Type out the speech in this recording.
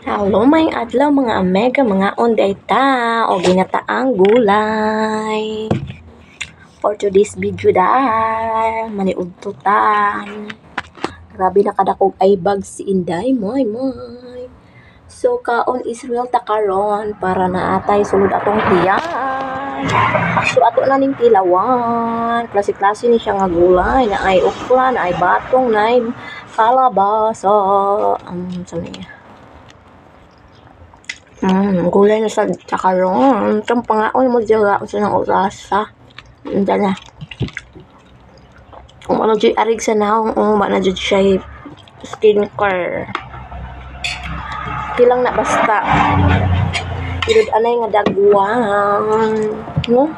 Hello, maayong adlaw, mga amiga, mangaon diay ta og ginataang gulay. For today's video dahil maniudto ta. Grabe na kadakog eyebag si Inday, moy moy. So kaon Israel ta karon para naatay sulod atong tiyan. So ato na ning tilawan. Klase-klase ni siya nga gulay, naay okra, naay batong, naay kalabasa. So niya. Gulay na sa karon. Itong pangaon mo dira sa nang orasa. Unsa na. Kung ano jud arig sa naong, oh, na jud siya skincare. Kilang na basta. Tinud anay nga dagwan. No?